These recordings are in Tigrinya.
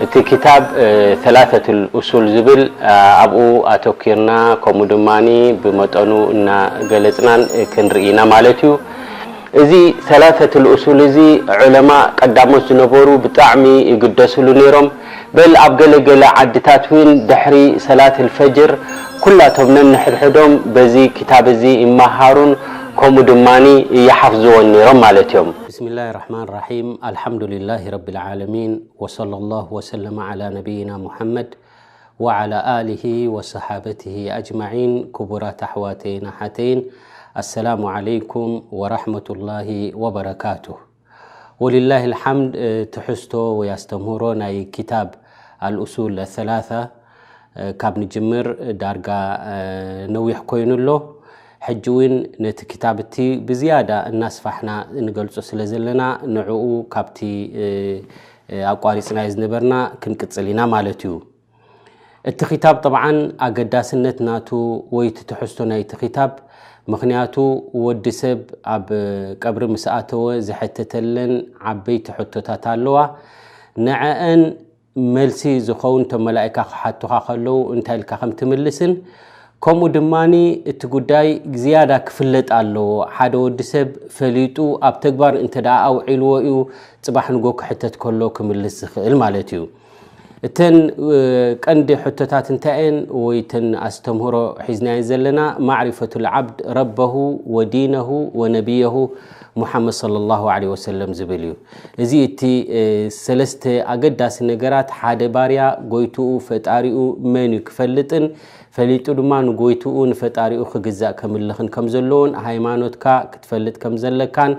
እቲ ክታብ ሰላሰቱል ኡሱል ዝብል ኣብኡ ኣተኪርና፣ ከምኡ ድማ ብመጠኑ እናገለፅናን ክንርኢ ኢና ማለት እዩ። እዚ ሰላሰቱል ኡሱል እዚ ዑለማ ቀዳሞት ዝነበሩ ብጣዕሚ ይግደስሉ ነይሮም። በል ኣብ ገለገለ ዓድታት እውን ድሕሪ ሰላት ልፈጅር ኩላቶም ነንሕድሕዶም በዚ ክታብ እዚ ይመሃሩን ከምኡ ድማ ይሓፍዝዎን ነይሮም ማለት እዮም። ብስሚላህ ራሕማን ራሒም። ኣልሓምዱሊላህ ረቢል ዓለሚን፣ ወሰለላሁ ወሰለመ ዓላ ነቢይና ሙሐመድ ወዓላ ኣሊሂ ወሰሓበቲሂ ኣጅማዒን። ክቡራት ኣሕዋተይን ኣሓተይን፣ ኣሰላሙ ዓለይኩም ወራሕመቱላሂ ወበረካቱህ። ወሊላሂ ልሓምድ፣ ትሕዝቶ ወይ ኣስተምህሮ ናይ ክታብ ኣልኡሱል ኣሰላሳ ካብ ንጅምር ዳርጋ ነዊሕ ኮይኑ ኣሎ። ሕጂ እውን ነቲ ክታብ እቲ ብዝያዳ እናስፋሕና ንገልጾ ስለ ዘለና፣ ንዕኡ ካብቲ ኣቋሪጽናዮ ዝነበርና ክንቅጽል ኢና ማለት እዩ። እቲ ክታብ ጠብዓን ኣገዳስነት ናቱ ወይ እቲ ትሕዝቶ ናይቲ ክታብ፣ ምኽንያቱ ወዲ ሰብ ኣብ ቀብሪ ምስ ኣተወ ዝሕተተለን ዓበይቲ ሕቶታት ኣለዋ። ንዐአን መልሲ ዝኸውን እቶም መላእካ ክሓቱኻ ከለዉ እንታይ ኢልካ ከም ትምልስን፣ ከምኡ ድማ እቲ ጉዳይ ዝያዳ ክፍለጥ ኣለዎ። ሓደ ወዲ ሰብ ፈሊጡ ኣብ ተግባር እንተ ደኣ ኣውዒልዎ እዩ ጽባሕ ንጎ ክሕተት ከሎ ክምልስ ዝኽእል ማለት እዩ። እተን ቀንዲ ሕቶታት እንታይ እየን ወይ እተን ኣስተምህሮ ሒዝናየን ዘለና? ማዕሪፈቱል ዓብድ ረበሁ ወዲነሁ ወነቢየሁ ሙሓመድ ሰለላሁ ዐለይሂ ወሰለም ዝብል እዩ። እዚ እቲ ሰለስተ ኣገዳሲ ነገራት፣ ሓደ ባርያ ጎይትኡ ፈጣሪኡ መን እዩ ክፈልጥን ፈሊጡ ድማ ንጎይትኡ ንፈጣሪኡ ክግዛእ ከምልኽን ከም ዘለዎን፣ ሃይማኖትካ ክትፈልጥ ከም ዘለካን፣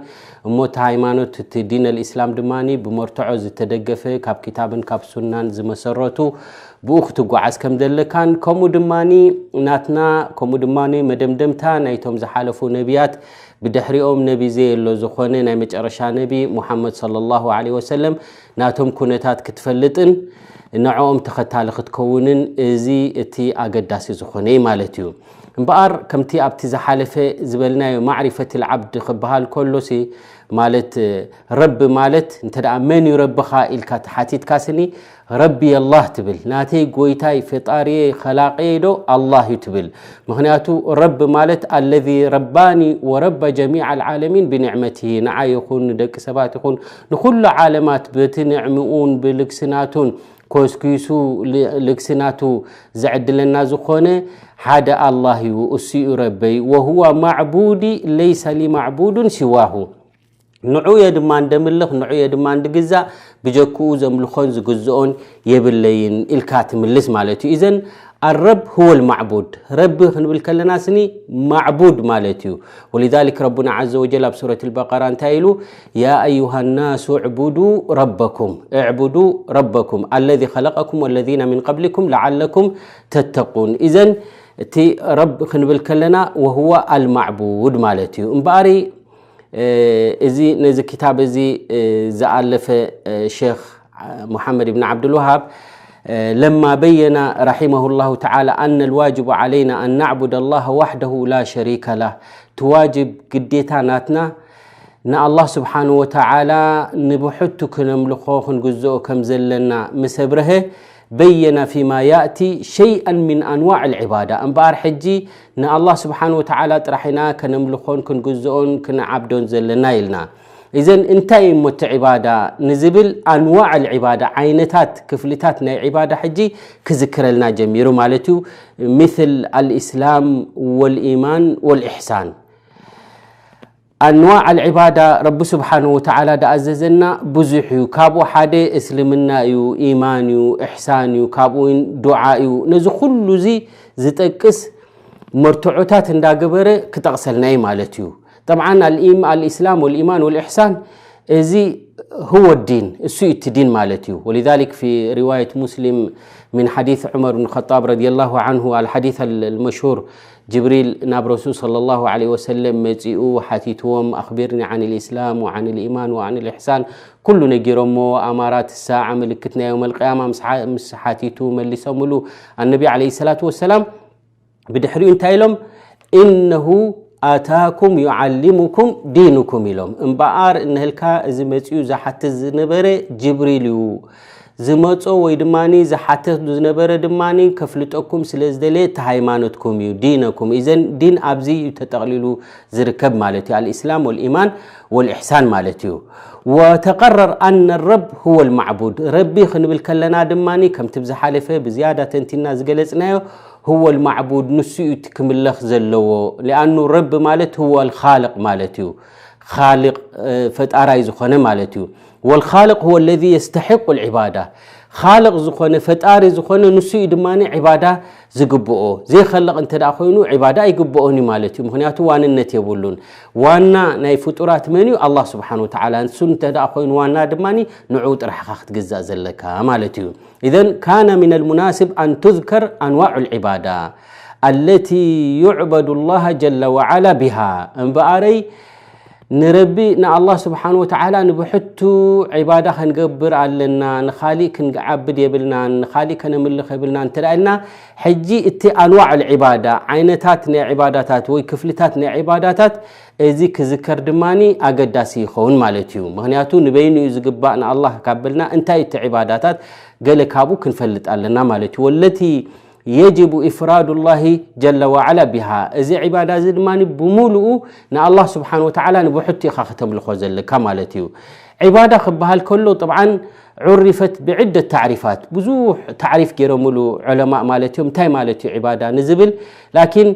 እሞ እቲ ሃይማኖት እቲ ዲን ኣልእስላም ድማ ብመርትዖ ዝተደገፈ ካብ ክታብን ካብ ሱናን ዝመሰረቱ ብኡ ክትጓዓዝ ከም ዘለካን፣ ከምኡ ድማ ናትና ከምኡ ድማ መደምደምታ ናይቶም ዝሓለፉ ነቢያት ብድሕሪኦም ነቢ ዘየሎ ዝኾነ ናይ መጨረሻ ነቢ ሙሓመድ ሰለላሁ ዐለይሂ ወሰለም ናቶም ኩነታት ክትፈልጥን ንዕኦም ተኸታሊ ክትከውንን እዚ እቲ ኣገዳሲ ዝኾነ እዩ ማለት እዩ። እምበኣር ከምቲ ኣብቲ ዝሓለፈ ዝበልናዮ ማዕሪፈት ልዓብድ ክበሃል ከሎሲ ማለት ረቢ ማለት እንተ ደኣ መን እዩ ረብኻ ኢልካ ተሓቲትካ ስኒ ረቢ ኣላህ ትብል፣ ናተይ ጎይታይ ፈጣሪየ ኸላቀየ ዶ ኣላህ እዩ ትብል። ምኽንያቱ ረቢ ማለት ኣለዚ ረባኒ ወረበ ጀሚዕ ኣልዓለሚን ብኒዕመትሂ፣ ንዓይ ይኹን ንደቂ ሰባት ይኹን ንኹሉ ዓለማት በቲ ንዕምኡን ብልግስናቱን ኮስኪሱ ል- ልግስናቱ ዘዕድለና ዝኾነ ሓደ ኣላህ እዩ። እሱ እዩ ረበይ። ወሁወ ማዕቡዲ ለይሰ ሊ ማዕቡዱን ሲዋሁ። ንዑ እየ ድማ እንደምልኽ፣ ንዑ እየ ድማ እንድግዛእ፣ ብጀክኡ ዘምልኾን ዝግዝኦን የብለይን ኢልካ ትምልስ ማለት እዩ። ኢዘን ኣረብ ሁወ ልማዕቡድ፣ ረቢ ክንብል ከለና ስኒ ማዕቡድ ማለት እዩ። ወሊዛሊክ ረቡና ዓዘ ወጀል ኣብ ሱረት ልበቀራ እንታይ ኢሉ? ያ ኣዩሃ ናሱ ዕቡዱ ረበኩም፣ እዕቡዱ ረበኩም ኣለዚ ኸለቀኩም ወለዚነ ሚን ቀብሊኩም ለዓለኩም ተተቁን። ኢዘን እቲ ረብ ክንብል ከለና ወሁወ ኣልማዕቡድ ማለት እዩ። እምበኣሪ እዚ ነዚ ክታብ እዚ ዝኣለፈ ሸኽ ሙሓመድ ብን ዓብዱልውሃብ ለማ በየና ረሒመሁ ላሁ ተዓላ ኣነ ልዋጅቡ ዓለይና ኣን ናዕቡድ ኣላህ ዋሕደሁ ላ ሸሪከ ላህ፣ እቲ ዋጅብ ግዴታ ናትና ንኣላህ ስብሓንሁ ወተዓላ ንብሕቱ ክነምልኾ ክንግዝኦ ከም ዘለና ምስ ኣብረሀ በየና ፊማ ያእቲ ሸይኣን ሚን ኣንዋዕ ልዕባዳ። እምበኣር ሕጂ ንኣላህ ስብሓን ወተዓላ ጥራሕ ኢና ከነምልኾን ክንግዝኦን ክንዓብዶን ዘለና ኢልና። እዘን እንታይ እሞ እቲ ዕባዳ ንዝብል ኣንዋዕ ልዕባዳ፣ ዓይነታት ክፍልታት ናይ ዕባዳ ሕጂ ክዝክረልና ጀሚሩ ማለት እዩ። ምትል ኣልእስላም ወልኢማን ወልእሕሳን። ኣንዋዕ ኣልዕባዳ ረቢ ስብሓንሁ ወተዓላ ደኣዘዘና ብዙሕ እዩ። ካብኡ ሓደ እስልምና እዩ፣ ኢማን እዩ፣ እሕሳን እዩ፣ ካብኡ እውን ዱዓ እዩ። ነዚ ኩሉ እዚ ዝጠቅስ መርትዖታት እንዳገበረ ክጠቕሰልና እዩ ማለት እዩ። ጠብዓን ኣልኢም- ኣልእስላም ወልኢማን ወልእሕሳን እዚ ህወ ዲን፣ እሱ እዩ እቲ ዲን ማለት እዩ። ወሊዛሊክ ፊ ሪዋየት ሙስሊም ምን ሓዲስ ዑመር ብን ኸጣብ ረዲየላሁ ዓንሁ፣ ኣልሓዲስ ኣልመሽሁር ጅብሪል ናብ ረሱል ሰለላሁ ዐለይሂ ወሰለም መጺኡ ሓቲትዎም፣ ኣኽቢርኒ ዓን ልእስላም ወዓን ልኢማን ወዓን ልእሕሳን፣ ኩሉ ነጊሮሞ፣ ኣማራት ሳዓ፣ ምልክት ናይ የውመል ቅያማ ምስ ሓ- ምስ ሓቲቱ መሊሶምሉ። ኣነቢ ዐለይሂ ሰላቱ ወሰላም ብድሕሪኡ እንታይ ኢሎም? ኢነሁ ኣታኩም ዩዓሊሙኩም ዲንኩም ኢሎም። እምበኣር እንህልካ እዚ መጺኡ ዝሓትት ዝነበረ ጅብሪል እዩ። ዝመጾ ወይ ድማ ዝሓተት ዝነበረ ድማ ከፍልጠኩም ስለ ዝደለየ እቲ ሃይማኖትኩም እዩ፣ ዲነኩም። ኢዘን ዲን ኣብዚ እዩ ተጠቕሊሉ ዝርከብ ማለት እዩ። ኣልእስላም ወልኢማን ወልኢሕሳን ማለት እዩ። ወተቀረር ኣነ ረብ ሁወ ልማዕቡድ። ረቢ ክንብል ከለና ድማ ከምቲ ብዝሓለፈ ብዝያዳ ተንቲና ዝገለጽናዮ፣ ሁወ ልማዕቡድ፣ ንሱ እዩ እቲ ክምለኽ ዘለዎ። ሊኣኑ ረቢ ማለት ሁወ ልኻልቅ ማለት እዩ። ኻልቅ፣ እ፣ ፈጣራይ ዝኾነ ማለት እዩ። ወልኻልቅ ሁወ ለዚ የስተሒቁ ልዕባዳ። ኻልቅ ዝኾነ፣ ፈጣሪ ዝኾነ ንሱ እዩ ድማ ዕባዳ ዝግብኦ። ዘይኸልቕ እንተ ደኣ ኮይኑ ዕባዳ ኣይግብኦን እዩ ማለት እዩ። ምኽንያቱ ዋንነት የብሉን። ዋና ናይ ፍጡራት መን እዩ? ኣላህ ስብሓን ወተዓላ። ንሱ እንተ ደኣ ኮይኑ ዋና ድማ ንዑ ጥራሕ ኢኻ ክትግዛእ ዘለካ ማለት እዩ። ኢዘን ካነ ሚን ልሙናስብ ኣን ቱዝከር ኣንዋዑ ልዕባዳ ኣለቲ ዩዕበዱ ላሃ ጀለ ወዓላ ቢሃ። እምበኣረይ ንረቢ ንኣላህ ስብሓን ወተዓላ ንብሕቱ ዒባዳ ከንገብር ኣለና፣ ንኻሊእ ክንዓብድ የብልናን፣ ንኻሊእ ከነምልኽ የብልናን እንተ ደኣ ኢልና፣ ሕጂ እቲ ኣንዋዕ ልዒባዳ፣ ዓይነታት ናይ ዒባዳታት ወይ ክፍልታት ናይ ዒባዳታት፣ እዚ ክዝከር ድማ ኣገዳሲ ይኸውን ማለት እዩ። ምኽንያቱ ንበይኑ እዩ ዝግባእ ንኣላህ ካብ በልና፣ እንታይ እቲ ዒባዳታት ገለ ካብኡ ክንፈልጥ ኣለና ማለት እዩ። ወለቲ የጅቡ ኢፍራዱላሂ ጀለ ወዓላ ቢሃ። እዚ ዒባዳ እዚ ድማ ብምሉኡ ንኣላህ ስብሓን ወተዓላ ንብሕቱ ኢኻ ከተምልኾ ዘለካ ማለት እዩ። ዒባዳ ክበሃል ከሎ፣ ጥብዓን ዑሪፈት ብዕደት ታዕሪፋት፣ ብዙሕ ታዕሪፍ ገይሮምሉ ዑለማእ ማለት እዮም። እንታይ ማለት እዩ ዒባዳ ንዝብል? ላኪን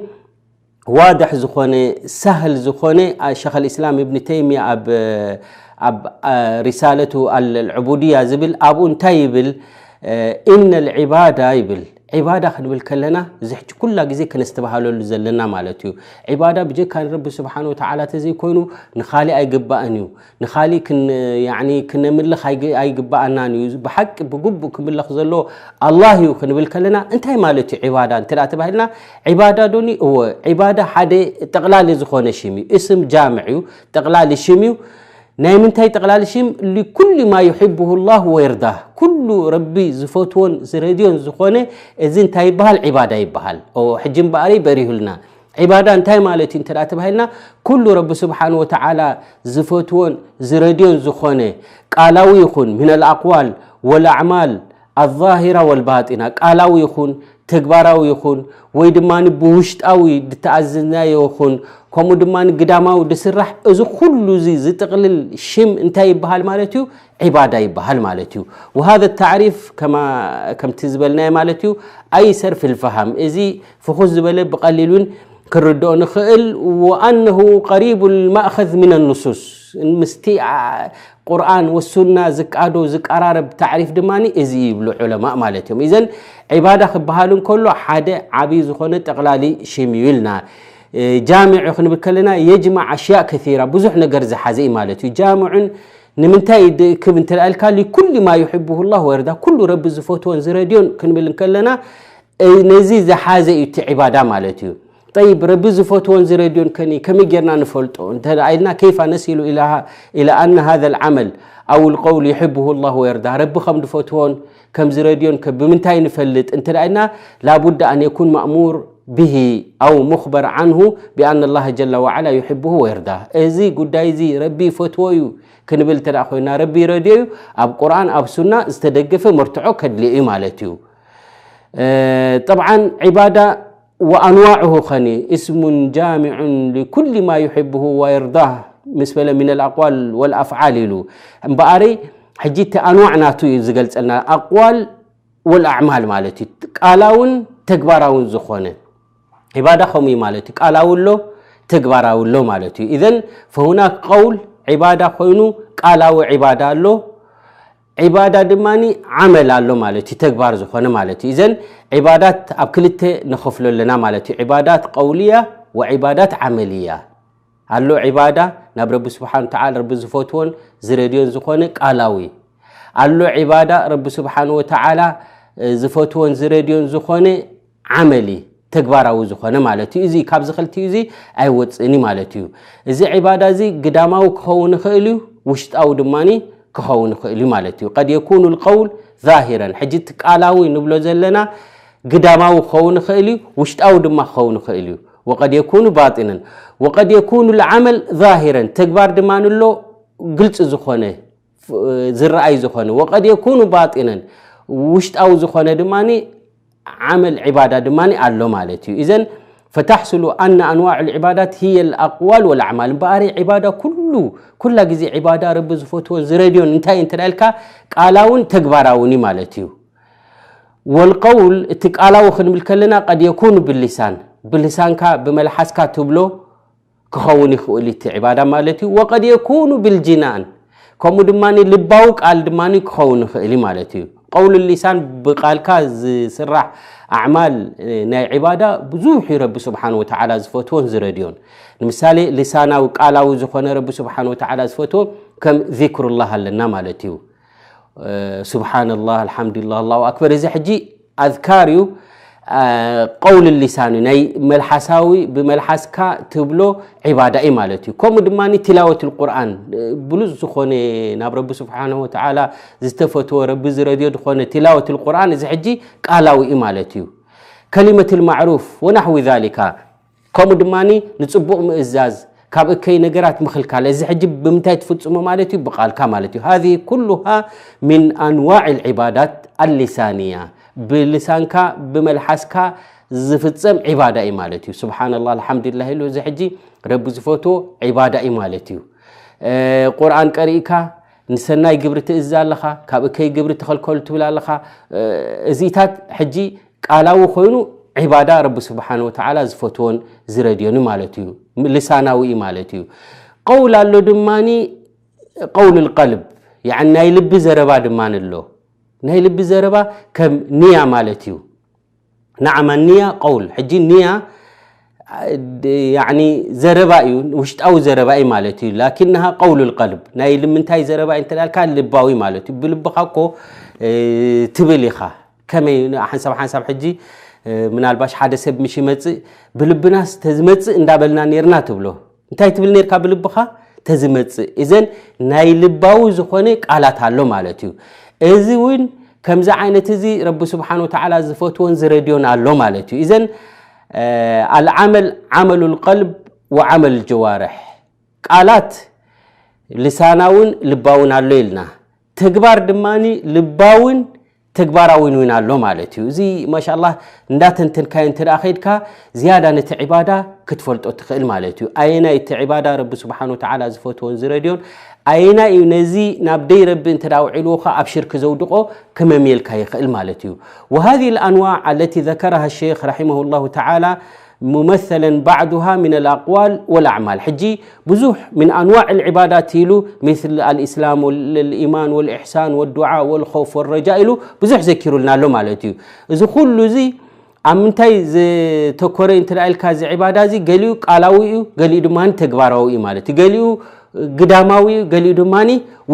ዋድሕ ዝኾነ፣ ሳህል ዝኾነ፣ አ፣ ሸኽ ልእስላም እብኒ ተይሚያ ኣብ፣ ኣብ፣ አ፣ ሪሳለቱ ኣል-፣ ኣልዑቡድያ ዝብል ኣብኡ እንታይ ይብል? እ፣ ኢነ ልዒባዳ ይብል። ዒባዳ ክንብል ከለና፣ እዚ ሕጂ ኩላ ግዜ ከነስተባህለሉ ዘለና ማለት እዩ። ዒባዳ ብጀካ ንረቢ ስብሓን ወተዓላ ተዘይኮይኑ ንኻሊእ ኣይግባእን እዩ። ንኻሊእ ክን-፣ ያዕኒ ክነምልኽ ኣይግ-፣ ኣይግባኣናን እዩ። ብሓቂ ብግቡእ ክምለኽ ዘሎ ኣላህ እዩ ክንብል ከለና፣ እንታይ ማለት እዩ ዒባዳ እንተ ደኣ ተባሂልና፣ ዒባዳ ዶኒ? እወ፣ ዒባዳ ሓደ ጠቕላሊ ዝኾነ ሽም እዩ። እስም ጃምዕ እዩ፣ ጠቕላሊ ሽም እዩ። ናይ ምንታይ ጠቕላሊ ሽም? ሊኩሊ ማ ዩሕብሁ ላህ ወየርዳህ። ኩሉ ረቢ ዝፈትዎን ዝረድዮን ዝኾነ፣ እዚ እንታይ ይበሃል? ዒባዳ ይበሃል። ኦ፣ ሕጂ እምበኣረይ በሪሁልና። ዒባዳ እንታይ ማለት እዩ እንተ ደኣ ተባሂልና፣ ኩሉ ረቢ ስብሓን ወተዓላ ዝፈትዎን ዝረድዮን ዝኾነ፣ ቃላዊ ይኹን፣ ሚነል ኣቅዋል ወልኣዕማል ኣዛሂራ ወልባጢና፣ ቃላዊ ይኹን፣ ተግባራዊ ይኹን፣ ወይ ድማ ብውሽጣዊ ዝተኣዘዝናዮ ይኹን፣ ከምኡ ድማ ግዳማዊ ዝስራሕ፣ እዚ ኩሉ እዚ ዝጥቕልል ሽም እንታይ ይበሃል ማለት እዩ? ዒባዳ ይበሃል ማለት እዩ። ወሃዘ ታዕሪፍ ከማ፣ ከምቲ ዝበልናዮ ማለት እዩ፣ ኣይሰር ፊል ፈሃም፣ እዚ ፍኹስ ዝበለ ብቐሊል እውን ክንርድኦ ንኽእል። ወኣነሁ ቀሪቡ ልማእኸዝ ሚነ ኑሱስ፣ ምስቲ፣ አ፣ ቁርኣን ወሱና ዝቃዶ ዝቀራረብ ታዕሪፍ ድማ እዚ ይብሉ ዑለማእ ማለት እዮም። ኢዘን ዒባዳ ክበሃል እንከሎ ሓደ ዓብዪ ዝኾነ ጠቕላሊ ሽም እዩ ኢልና። እ፣ ጃሚዕ ክንብል ከለና የጅማዕ ኣሽያእ ከሲራ፣ ብዙሕ ነገር ዝሓዘ እዩ ማለት እዩ። ጃምዑን ንምንታይ ይድእክብ እንተ ደኣ ኢልካ፣ ሊኩሊ ማ ዩሕብሁ ላህ ወየርዳ፣ ኩሉ ረቢ ዝፈትዎን ዝረድዮን ክንብል እንከለና፣ እ፣ ነዚ ዝሓዘ እዩ እቲ ዒባዳ ማለት እዩ። ጠይብ፣ ረቢ ዝፈትዎን ዝረድዮን ከኒ ከመይ ጌርና ንፈልጦ እንተ ደኣ ኢልና፣ ከይፋ ነሲሉ ኢላ፣ ኢላ ኣነ ሃዘ ልዓመል ኣው ልቀውል ዩሕብሁ ላህ ወየርዳ፣ ረቢ ከም ዝፈትዎን ከም ዝረድዮን ከ-፣ ብምንታይ ንፈልጥ እንተ ደኣ ኢልና፣ ላቡዳ ኣን የኩን ማእሙር ብሂ ኣው ሙኽበር ዓንሁ ቢኣን ላህ ጀለ ወዓላ ዩሕብሁ ወየርዳ። እዚ ጉዳይ እዚ ረቢ ይፈትዎ እዩ ክንብል እንተ ደኣ ኮይና፣ ረቢ ይረድዮ እዩ፣ ኣብ ቁርኣን ኣብ ሱና ዝተደገፈ መርትዖ ከድልዮ እዩ ማለት እዩ። እ፣ ጠብዓን ዒባዳ ወኣንዋዕሁ ኸኒ እስሙን ጃሚዑን ሊኩሊ ማ ዩሕብሁ ወየርዳህ ምስ በለ ሚነል ኣቅዋል ወልኣፍዓል ኢሉ። እምበኣረይ፣ ሕጂ እቲ ኣንዋዕ ናቱ እዩ ዝገልጸልና። ኣቅዋል ወልኣዕማል ማለት እዩ። ቃላውን ተግባራውን ዝኾነ ዒባዳ ከምኡ እዩ ማለት እዩ። ቃላዊ ኣሎ፣ ተግባራዊ ኣሎ ማለት እዩ። ኢዘን ፈሁናክ ቀውል ዒባዳ ኮይኑ ቃላዊ ዒባዳ ኣሎ፣ ዒባዳ ድማ ዓመል ኣሎ ማለት እዩ፣ ተግባር ዝኾነ ማለት እዩ። ኢዘን ዒባዳት ኣብ ክልተ ንኸፍሎ ኣለና ማለት እዩ። ዒባዳት ቀውልያ ወዒባዳት ዓመልያ። ኣሎ ዒባዳ ናብ ረቢ ስብሓን ወተዓላ፣ ረቢ ዝፈትዎን ዝረድዮን ዝኾነ ቃላዊ። ኣሎ ዒባዳ ረቢ ስብሓን ወተዓላ፣ እ፣ ዝፈትዎን ዝረድዮን ዝኾነ ዓመሊ፣ ተግባራዊ ዝኾነ ማለት እዩ። እዚ ካብዚ ክልቲኡ እዚ ኣይወፅእን እዩ ማለት እዩ። እዚ ዒባዳ እዚ ግዳማዊ ክኸውን ይኽእል እዩ፣ ውሽጣዊ ድማ ክኸውን ይኽእል እዩ ማለት እዩ። ቀድ የኩኑ ልቀውል ዛሂረን፣ ሕጂ እቲ ቃላዊ ንብሎ ዘለና ግዳማዊ ክኸውን ይኽእል እዩ፣ ውሽጣዊ ድማ ክኸውን ይኽእል እዩ። وقد يكون باطنا وقد يكون العمل ظاهرا ተግባር ድማ ኣሎ ግልፂ ዝኾነ ዝረኣይ ዝኾነ وقد يكون باطنا ውሽጣዊ ዝኾነ ድማ ዓመል ዒባዳ ድማ ኣሎ ማለት እዩ። إذن فتحصل أن أنواع العبادات هي الأقوال والأعمال እምበኣር ዒባዳ ኩሉ ኩላ ግዜ ዒባዳ ረቢ ዝፈትዎን ዝረድዮን እንታይ እንተ ኢልካ ቃላውን ተግባራውን እዩ ማለት እዩ። والقول እቲ ቃላዊ ክንብል ከለና قد يكون باللسان ብልሳንካ ብመልሓስካ ትብሎ ክኸውን ይኽእል እቲ ዒባዳ ማለት እዩ። وقد يكون بالجنان ከምኡ ድማ ልባዊ ቃል ድማ ክኸውን ይኽእል እዩ ማለት እዩ። قول اللسان ብቃልካ ዝስራሕ ኣዕማል ናይ ዒባዳ ብዙሕ እዩ ረቢ ስብሓን ወተዓላ ዝፈትዎን ዝረድዮን። ንምሳሌ ልሳናዊ ቃላዊ ዝኾነ ረቢ ስብሓን ወተዓላ ዝፈትዎ ከም ذكر الله ኣለና ማለት እዩ። ስብሓንላህ ኣልሓምዱሊላህ ኣላሁ ኣክበር እዚ ሕጂ ኣዝካር እዩ። ቀውል ሊሳን እዩ ናይ መልሓሳዊ ብመልሓስካ ትብሎ ዒባዳ እዩ ማለት እዩ። ከምኡ ድማ ቲላወት ልቁርኣን ብሉፅ ዝኾነ ናብ ረቢ ስብሓን ወተዓላ ዝተፈትዎ ረቢ ዝረድዮ ዝኾነ ቲላወት ልቁርኣን እዚ ሕጂ ቃላዊ እዩ ማለት እዩ። ከሊመት ልማዕሩፍ ወናሕዊ ዛሊካ ከምኡ ድማ ንፅቡቕ ምእዛዝ ካብ እከይ ነገራት ምኽልካል እዚ ሕጂ ብምንታይ ትፍፅሞ ማለት እዩ ብቃልካ ማለት እዩ። هذه كلها من أنواع العبادات اللسانية ብልሳንካ ብመልሓስካ ዝፍፀም ዒባዳ እዩ ማለት እዩ። ስብሓንላ ኣልሓምዱሊላ ኢሉ እዚ ሕጂ ረቢ ዝፈትዎ ዒባዳ እዩ ማለት እዩ። ቁርኣን ቀሪእካ ንሰናይ ግብሪ ትእዝዝ ኣለኻ፣ ካብ እከይ ግብሪ ተኸልከሉ ትብል ኣለኻ። እዚታት ሕጂ ቃላዊ ኮይኑ ዒባዳ ረቢ ስብሓን ወተዓላ ዝፈትዎን ዝረድዮን ማለት እዩ። ልሳናዊ እዩ ማለት እዩ። ቀውል ኣሎ ድማ ቀውል ልቀልብ ናይ ልቢ ዘረባ ድማ ኣሎ። ናይ ልቢ ዘረባ ከም ንያ ማለት እዩ። ናዓማ ንያ ቀውል ሕጂ ንያ ዘረባ እዩ ውሽጣዊ ዘረባ እዩ ማለት እዩ። ላኪንሃ ቀውል ልቀልብ ናይ ልምንታይ ዘረባ እዩ እንተልካ ልባዊ ማለት እዩ። ብልብኻ እኮ ትብል ኢኻ። ከመይ ሓንሳብ ሓንሳብ ሕጂ ምናልባሽ ሓደ ሰብ ምሽ ይመፅእ ብልብናስ ተዝመፅእ እንዳበልና ነርና ትብሎ እንታይ ትብል ነርካ ብልብኻ ተዝመፅእ እዘን ናይ ልባዊ ዝኾነ ቃላት ኣሎ ማለት እዩ። እዚ እውን ከምዚ ዓይነት እዚ ረቢ ስብሓን ወተዓላ ዝፈትዎን ዝረድዮን ኣሎ ማለት እዩ። እዘን ኣልዓመል ዓመሉ ልቀልብ ወዓመል ጀዋርሕ ቃላት ልሳናውን ልባውን ኣሎ ኢልና ተግባር ድማ ልባውን ተግባራዊን እውን ኣሎ ማለት እዩ። እዚ ማሻላ እንዳተንተንካዮ እንተ ከድካ ዝያዳ ነቲ ዕባዳ ክትፈልጦ ትኽእል ማለት እዩ። ኣየናይ እቲ ዕባዳ ረቢ ስብሓን ወተዓላ ዝፈትዎን ዝረድዮን ኣየናይ እዩ ነዚ ናብ ደይ ረቢ እንተ ውዒልዎ ከ ኣብ ሽርክ ዘውድቆ ክመምየልካ ይኽእል ማለት እዩ። وهذه الأنواع التي ذكرها الشيخ رحمه الله تعالى ممثلا بعضها من الأقوال والأعمال ሕጂ ብዙሕ من أنواع العبادات ኢሉ مثل الإسلام والإيمان والإحسان والدعاء والخوف والرجاء ኢሉ ብዙሕ ዘኪሩልና ኣሎ ማለት እዩ። እዚ ኩሉ እዚ ኣብ ምንታይ ዝተኮረ እንተ ኢልካ እዚ ዕባዳ እዚ ገሊኡ ቃላዊ እዩ፣ ገሊኡ ድማ ተግባራዊ እዩ ማለት እዩ። ገሊኡ ግዳማዊ እዩ፣ ገሊኡ ድማ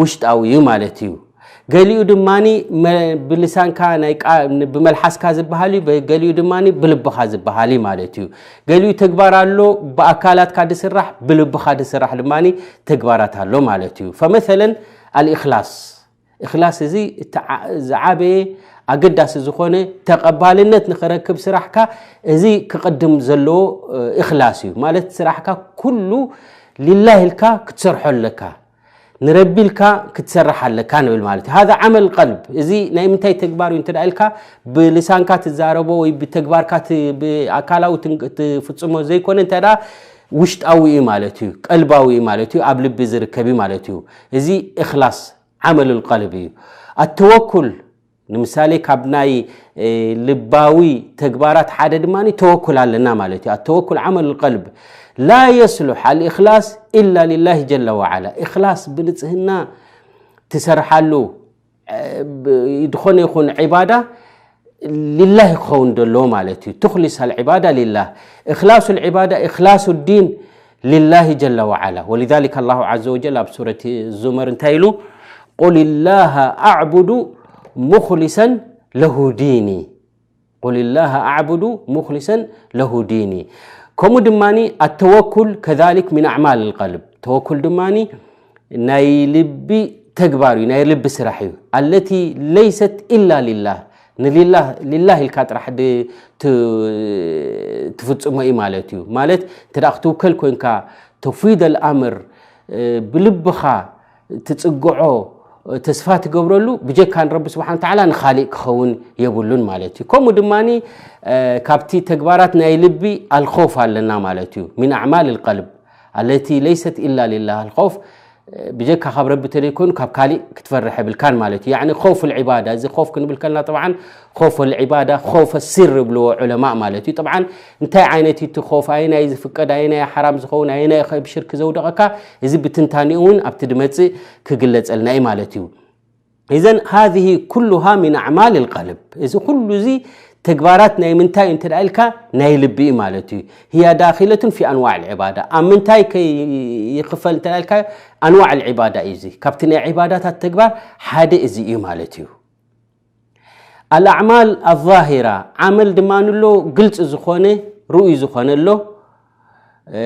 ውሽጣዊ እዩ ማለት እዩ። ገሊኡ ድማ ብልሳንካ ናይ ብመልሓስካ ዝበሃል እዩ፣ ገሊኡ ድማ ብልብኻ ዝበሃል እዩ ማለት እዩ። ገሊኡ ተግባር ኣሎ ብኣካላትካ ዝስራሕ ብልብኻ ዝስራሕ ድማ ተግባራት ኣሎ ማለት እዩ። ፈመሰለን ኣልእክላስ እክላስ እዚ ዝዓበየ ኣገዳሲ ዝኾነ ተቐባልነት ንኽረክብ ስራሕካ እዚ ክቕድም ዘለዎ እክላስ እዩ። ማለት ስራሕካ ኩሉ ሊላህ ኢልካ ክትሰርሖ ኣለካ። ንረቢ ኢልካ ክትሰርሕ ኣለካ ንብል ማለት እዩ። هذا عمل القلب እዚ ናይ ምንታይ ተግባር እዩ እንተ ኢልካ ብልሳንካ ትዛረቦ ወይ ብተግባርካ ኣካላዊ ትፍፅሞ ዘይኮነ እንተ ውሽጣዊ እዩ ማለት እዩ፣ ቀልባዊ እዩ ማለት እዩ፣ ኣብ ልቢ ዝርከብ እዩ ማለት እዩ። እዚ እክላስ ዓመል ልቀልብ እዩ። ኣተወኩል ንምሳሌ ካብ ናይ ልባዊ ተግባራት ሓደ ድማ ተወኩል ኣለና ማለት እዩ። ኣተወኩል ዓመል ልቀልብ ላ የስሉሕ ኣልእክላስ ኢላ ሊላህ ጀለ ወዓላ። እክላስ ብንፅህና ትሰርሓሉ ዝኾነ ይኹን ዕባዳ ሊላህ ክኸውን ዘለዎ ማለት እዩ። ትክሊስ ኣልዕባዳ ሊላህ። እክላሱ ልዕባዳ እክላሱ ዲን ሊላህ ጀለ ወዓላ። ወሊዛሊክ ኣላሁ ዓዘ ወጀል ኣብ ሱረት ዙመር እንታይ ኢሉ? ቁል ላሃ ኣዕቡዱ ሙክሊሰን ለሁ ዲኒ። ቁል ላሃ ኣዕቡዱ ሙክሊሰን ለሁ ዲኒ። ከምኡ ድማ ኣተወኩል ከዛሊክ ሚን ኣዕማል ልቀልብ። ተወኩል ድማ ናይ ልቢ ተግባር እዩ፣ ናይ ልቢ ስራሕ እዩ። ኣለቲ ለይሰት ኢላ ሊላህ። ንሊላህ ሊላህ ኢልካ ጥራሕ ድ- ት- ትፍጽሞ እዩ ማለት እዩ። ማለት እንተ ደኣ ክትውከል ኮይንካ፣ ተፍዊድ ኣልኣምር፣ እ፣ ብልብኻ ትጽግዖ፣ ተስፋ ትገብረሉ፣ ብጀካ ንረቢ ስብሓን ተዓላ ንኻሊእ ክኸውን የብሉን ማለት እዩ። ከምኡ ድማ ካብቲ ተግባራት ናይ ልቢ ኣልኸውፍ ኣለና ማለት እዩ። ሚን ኣዕማል ልቀልብ ኣለቲ ለይሰት ኢላ ሊላህ። ኣልኸውፍ ብጀካ ካብ ረቢ ተለይኮይኑ ካብ ካሊእ ክትፈርሕ የብልካን ማለት እዩ። ያኒ ኸውፍ ልዕባዳ፣ እዚ ኸውፍ ክንብል ከልና ጠብዓን ኸውፍ ልዕባዳ፣ ኸውፍ ሲር ይብልዎ ዑለማእ ማለት እዩ። ጠብዓን እንታይ ዓይነት እዩ እቲ ኸውፍ፣ ኣየናይ ዝፍቀድ፣ ኣየናይ ሓራም ዝኸውን፣ ኣየናይ ኸ ብሽርክ ዘውደቐካ፣ እዚ ብትንታኔኡ እውን ኣብቲ ድመጽእ ክግለጸልና እዩ ማለት እዩ። إذن هذه كلها من أعمال القلب። እዚ ኩሉ እዚ ተግባራት ናይ ምንታይ እዩ እንተ ደኣ ኢልካ፣ ናይ ልቢ እዩ ማለት እዩ። هي داخلة في أنواع العبادة። ኣብ ምንታይ ከ ይኽፈል እንተ ደኣ ኢልካ፣ ኣንዋዕ ልዕባዳ እዩ እዚ። ካብቲ ናይ ዒባዳታት ተግባር ሓደ እዚ እዩ ማለት እዩ። ኣልኣዕማል ኣዛሂራ፣ ዓመል ድማ ኣሎ ግልፂ ዝኾነ፣ ርኡይ ዝኾነ ኣሎ። እ፣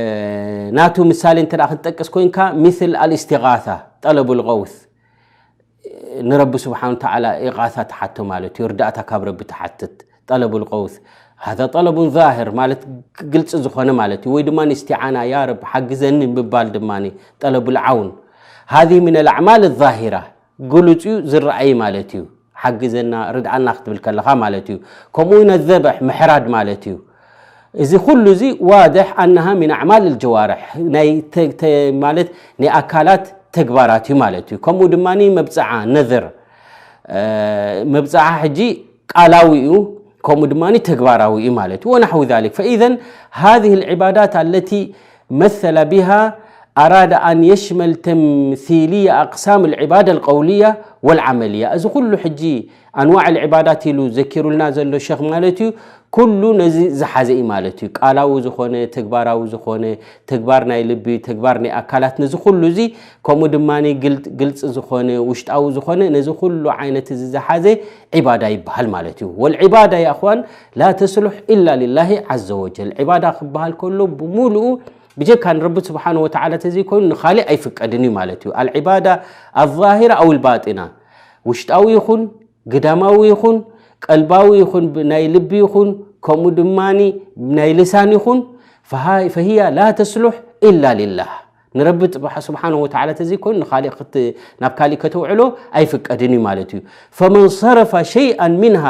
ናቱ ምሳሌ እንተ ደኣ ክትጠቅስ ኮይንካ፣ ሚስል ኣልእስቲጋሳ፣ ጠለቡ ልቀውስ፣ ንረቢ ስብሓን ተዓላ ኢቃሳ ትሓቶ ማለት እዩ። እርዳእታ ካብ ረቢ ትሓትት፣ ጠለቡ ልቀውስ። ሃዛ ጠለቡን ዛህር ማለት ግልፂ ዝኾነ ማለት እዩ። ወይ ድማ ንእስቲዓና፣ ያ ረብ ሓግዘኒ ምባል ድማ ጠለቡ ልዓውን። ሃዚ ምን ኣልኣዕማል ዛሂራ፣ ግሉጽ እዩ፣ ዝረኣይ ማለት እዩ። ሓግዘና፣ ርድኣና ክትብል ከለኻ ማለት እዩ። ከምኡ እውን ኣዘበሕ፣ ምሕራድ ማለት እዩ። እዚ ኩሉ እዚ ዋድሕ ኣነሃ ሚን ኣዕማል ልጀዋርሕ፣ ናይ ተ-፣ ተ-፣ ማለት ናይ ኣካላት ተግባራት እዩ ማለት እዩ። ከምኡ ድማ መብፅዓ፣ ነዝር፣ እ፣ መብፅዓ ሕጂ ቃላዊ እዩ፣ ከምኡ ድማ ተግባራዊ እዩ ማለት እዩ። ወናሕዊ ዛሊክ። ፈኢዘን ሃዚህ ልዕባዳት ኣለቲ مثل بها أراد أن يشمل تمثيلية أقسام العبادة القولية والعملية። እዚ ኩሉ ሕጂ ኣንዋዕ ልዕባዳት ኢሉ ዘኪሩልና ዘሎ ሸኽ ማለት እዩ፣ ኩሉ ነዚ ዝሓዘ እዩ ማለት እዩ። ቃላዊ ዝኾነ፣ ተግባራዊ ዝኾነ፣ ተግባር ናይ ልቢ፣ ተግባር ናይ ኣካላት፣ ነዚ ኩሉ እዚ፣ ከምኡ ድማ ግል-፣ ግልፂ ዝኾነ፣ ውሽጣዊ ዝኾነ፣ ነዚ ኩሉ ዓይነት እዚ ዝሓዘ ዒባዳ ይበሃል ማለት እዩ። ወልዒባዳ ያ እኽዋን ላ ተስሉሕ ኢላ ሊላሂ ዓዘ ወጀል። ዒባዳ ክበሃል ከሎ ብሙሉኡ ብጀካ ንረቢ ስብሓን ወተዓላ ተዘይኮይኑ ንኻሊእ ኣይፍቀድን እዩ ማለት እዩ። ኣልዒባዳ ኣዛሂራ ኣው ልባጢና፣ ውሽጣዊ ይኹን፣ ግዳማዊ ይኹን፣ ቀልባዊ ይኹን፣ ብ-፣ ናይ ልቢ ይኹን፣ ከምኡ ድማ ናይ ልሳን ይኹን፣ ፈሃ-፣ ፈህያ ላ ተስሉሕ ኢላ ሊላህ። ንረቢ ጥባሕ ስብሓን ወተዓላ ተዘይኮይኑ ንኻሊእ ክት-፣ ናብ ካሊእ ከተውዕሎ ኣይፍቀድን እዩ ማለት እዩ። ፈመን ሰረፈ ሸይኣን ሚንሃ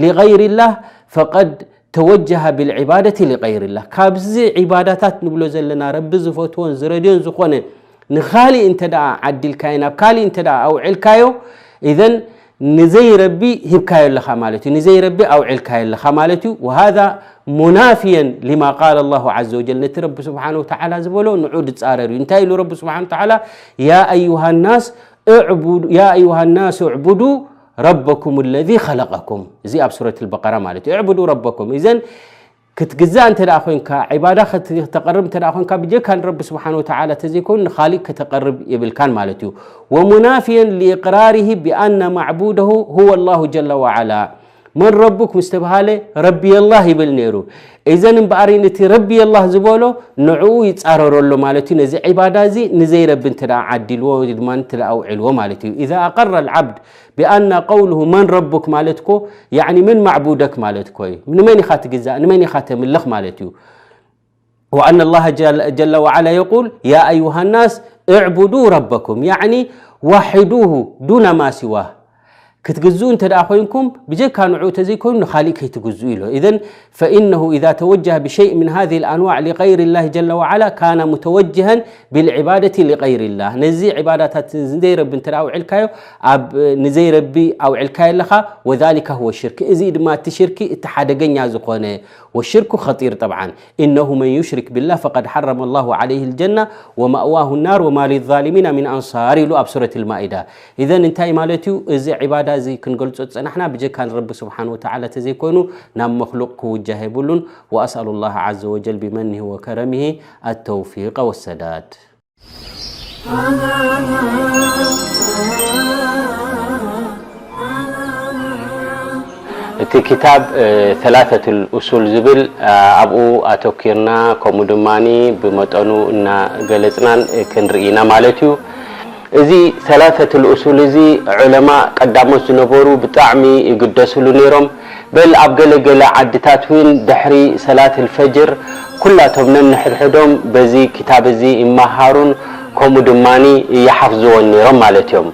ሊገይሪላህ ፈቀድ ተወጀሃ ብልዒባደቲ ሊገይሪላህ። ካብዚ ዒባዳታት ንብሎ ዘለና ረቢ ዝፈትዎን ዝረድዮን ዝኾነ ንኻሊእ እንተ ደኣ ዓዲልካዮ፣ ናብ ካሊእ እንተ ደኣ ኣውዕልካዮ፣ ኢዘን ንዘይ ረቢ ሂብካዮ ኣለኻ ማለት እዩ። ንዘይ ረቢ ኣውዕልካዮ ኣለኻ ማለት እዩ። ወሃዛ ሙናፍየን ሊማ ቃለ ላሁ ዓዘ ወጀል። ነቲ ረቢ ስብሓን ወተዓላ ዝበሎ ንዑ ድጻረር እዩ። እንታይ ኢሉ ረቢ ስብሓን ወተዓላ? ያ ኣዩሃ ናስ እዕቡዱ፣ ያ ኣዩሃ ናስ እዕቡዱ ረበኩም ለዚ ኸለቀኩም። እዚ ኣብ ሱረት ልበቀራ ማለት እዩ። እዕቡዱ ረበኩም። ኢዘን ክትግዛእ እንተ ደኣ ኮይንካ፣ ዒባዳ ክት-፣ ክተቐርብ እንተ ደኣ ኮይንካ፣ ብጀካ ንረቢ ስብሓን ወተዓላ ተዘይኮይኑ ንኻሊእ ከተቐርብ የብልካን ማለት እዩ። ወሙናፍየን ሊእቅራሪሂ ቢኣነ ማዕቡደሁ ሁወ ላሁ ጀለ ወዓላ። መን ረቡክ ምስ ተብሃለ፣ ረቢ የላህ ይብል ነይሩ። እዘን እምበኣር ነቲ ረቢ የላህ ዝበሎ ንዕኡ ይጻረሮ ኣሎ ማለት እዩ። ነዚ ዒባዳ እዚ ንዘይ ረቢ እንተ ደኣ ዓዲልዎ፣ ወይ ድማ እንተ ደኣ ኣውዒልዎ ማለት እዩ። ኢዛ ኣቀረ ልዓብድ ቢኣነ ቀውልሁ መን ረቡክ ማለት እኮ፣ ያዕኒ መን ማዕቡደክ ማለት እኮ እዩ። ንመን ኢኻ ትግዛእ? ንመን ኢኻ ተምልኽ ማለት እዩ። ወኣነ ላህ ጀል-፣ ጀለ ወዓላ የቁል፣ ያ ኣዩሃ ናስ እዕቡዱ ረበኩም፣ ያዕኒ ዋሕዱሁ ዱነ ማ ሲዋህ። ክትግዝኡ እንተ ደኣ ኮይንኩም፣ ብጀካ ንዕኡ ተዘይኮይኑ ንኻሊእ ከይትግዝኡ ኢሎ። ኢዘን ፈኢነሁ ኢዛ ተወጀሀ ብሸይእ ምን ሃዚህ ልኣንዋዕ ሊገይሪ ላህ ጀለ ወዓላ ካነ ሙተወጅሀን ብልዕባደቲ ሊገይሪ ላህ። ነዚ ዕባዳታት ንዘይረቢ እንተ ደኣ ኣውዒልካዮ፣ ኣብ ንዘይረቢ ኣውዒልካዮ ኣለኻ፣ ወዛሊከ ሁወ ሽርክ። እዚ ድማ እቲ ሽርኪ እቲ ሓደገኛ ዝኾነ፣ ወሽርኩ ኸጢር ጠብዓን። إنه من يشرك بالله فقد حرم الله عليه الجنة ومأواه النار وما للظالمين من أنصار ኢሉ ኣብ ሱረት ልማኢዳ። ኢዘን እንታይ ማለት እዩ? እዚ ዒባዳ እዚ ክንገልጾ ዝጸናሕና ብጀካ ንረቢ ስብሓን ወተዓላ ተዘይኮይኑ ናብ መክሉቕ ክውጃህ የብሉን። وأسأل الله عز وجل بمنه وكرمه التوفيق والسداد። እቲ ክታብ፣ እ፣ ሰላሰቱል ኡሱል ዝብል፣ እ፣ ኣብኡ ኣተኪርና፣ ከምኡ ድማኒ ብመጠኑ እናገለጽናን፣ እ፣ ክንርኢ ኢና ማለት እዩ። እዚ ሰላሰቱል ኡሱል እዚ ዑለማ ቀዳሞት ዝነበሩ ብጣዕሚ ይግደስሉ ነይሮም። በል ኣብ ገለ ገለ ዓድታት እውን ድሕሪ ሰላት ልፈጅር ኩላቶም ነንሕድሕዶም በዚ ክታብ እዚ ይመሃሩን ከምኡ ድማ ይሓፍዝዎን ነይሮም ማለት እዮም።